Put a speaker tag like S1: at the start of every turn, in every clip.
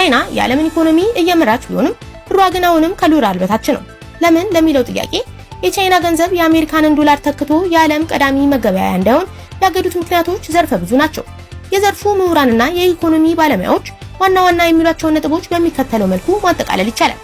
S1: ቻይና የዓለምን ኢኮኖሚ እየመራች ቢሆንም ብሯ ግን አሁንም ከዶላር በታች ነው። ለምን ለሚለው ጥያቄ የቻይና ገንዘብ የአሜሪካንን ዶላር ተክቶ የዓለም ቀዳሚ መገበያያ እንዳይሆን ያገዱት ምክንያቶች ዘርፈ ብዙ ናቸው። የዘርፉ ምሁራንና የኢኮኖሚ ባለሙያዎች ዋና ዋና የሚሏቸውን ነጥቦች በሚከተለው መልኩ ማጠቃለል ይቻላል።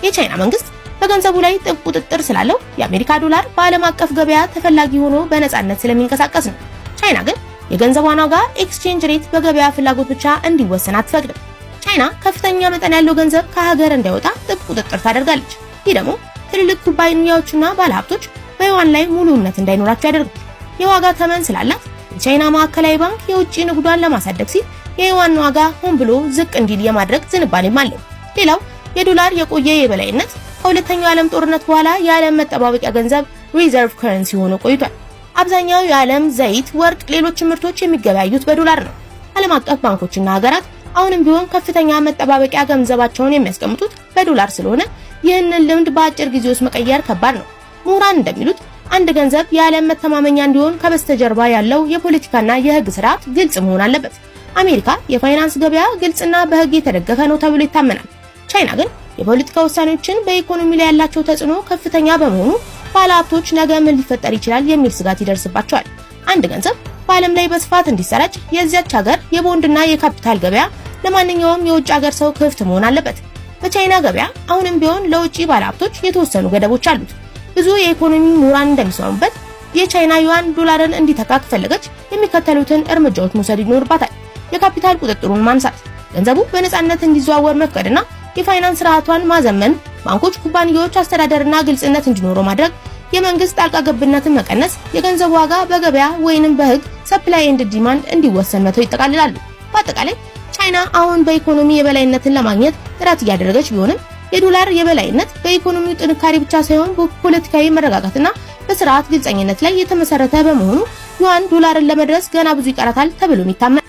S1: የቻይና መንግስት በገንዘቡ ላይ ጥብቅ ቁጥጥር ስላለው የአሜሪካ ዶላር በዓለም አቀፍ ገበያ ተፈላጊ ሆኖ በነፃነት ስለሚንቀሳቀስ ነው። ቻይና ግን የገንዘቧን ዋጋ exchange rate በገበያ ፍላጎት ብቻ እንዲወሰን አትፈቅድም። ቻይና ከፍተኛ መጠን ያለው ገንዘብ ከሀገር እንዳይወጣ ጥብቅ ቁጥጥር ታደርጋለች። ይህ ደግሞ ትልልቅ ኩባንያዎችና ባለሀብቶች በዩዋን ላይ ሙሉ እምነት እንዳይኖራቸው ያደርጋል። የዋጋ ተመን ስላላት የቻይና ማዕከላዊ ባንክ የውጭ ንግዷን ለማሳደግ ሲል የዩዋን ዋጋ ሆን ብሎ ዝቅ እንዲል የማድረግ ዝንባሌም አለው። ሌላው የዶላር የቆየ የበላይነት ከሁለተኛው የዓለም ጦርነት በኋላ የዓለም መጠባበቂያ ገንዘብ reserve currency ሆኖ ቆይቷል። አብዛኛው የዓለም ዘይት፣ ወርቅ፣ ሌሎች ምርቶች የሚገበያዩት በዶላር ነው። ዓለም አቀፍ ባንኮችና ሀገራት አሁንም ቢሆን ከፍተኛ መጠባበቂያ ገንዘባቸውን የሚያስቀምጡት በዶላር ስለሆነ ይህንን ልምድ በአጭር ጊዜ ውስጥ መቀየር ከባድ ነው። ምሁራን እንደሚሉት አንድ ገንዘብ የዓለም መተማመኛ እንዲሆን ከበስተጀርባ ያለው የፖለቲካና የሕግ ስርዓት ግልጽ መሆን አለበት። አሜሪካ የፋይናንስ ገበያ ግልጽና በሕግ የተደገፈ ነው ተብሎ ይታመናል። ቻይና ግን የፖለቲካ ውሳኔዎችን በኢኮኖሚ ላይ ያላቸው ተጽዕኖ ከፍተኛ በመሆኑ ባለሀብቶች ነገ ምን ሊፈጠር ይችላል የሚል ስጋት ይደርስባቸዋል። አንድ ገንዘብ በዓለም ላይ በስፋት እንዲሰራጭ የዚያች ሀገር የቦንድና የካፒታል ገበያ ለማንኛውም የውጭ ሀገር ሰው ክፍት መሆን አለበት። በቻይና ገበያ አሁንም ቢሆን ለውጭ ባለሀብቶች የተወሰኑ ገደቦች አሉት። ብዙ የኢኮኖሚ ምሁራን እንደሚስማሙበት የቻይና ዩዋን ዶላርን እንዲተካ ከፈለገች የሚከተሉትን እርምጃዎች መውሰድ ይኖርባታል። የካፒታል ቁጥጥሩን ማንሳት፣ ገንዘቡ በነፃነት እንዲዘዋወር መፍቀድና የፋይናንስ ስርዓቷን ማዘመን፣ ባንኮች፣ ኩባንያዎች አስተዳደርና ግልጽነት እንዲኖረው ማድረግ፣ የመንግስት ጣልቃ ገብነትን መቀነስ፣ የገንዘቡ ዋጋ በገበያ ወይንም በህግ supply and demand እንዲወሰን መተው ይጠቃልላሉ። በአጠቃላይ ቻይና አሁን በኢኮኖሚ የበላይነትን ለማግኘት ጥረት እያደረገች ቢሆንም የዶላር የበላይነት በኢኮኖሚው ጥንካሬ ብቻ ሳይሆን በፖለቲካዊ መረጋጋትና በስርዓት ግልጸኝነት ላይ የተመሰረተ በመሆኑ ዩዋን ዶላርን ለመድረስ ገና ብዙ ይቀራታል ተብሎም ይታመናል።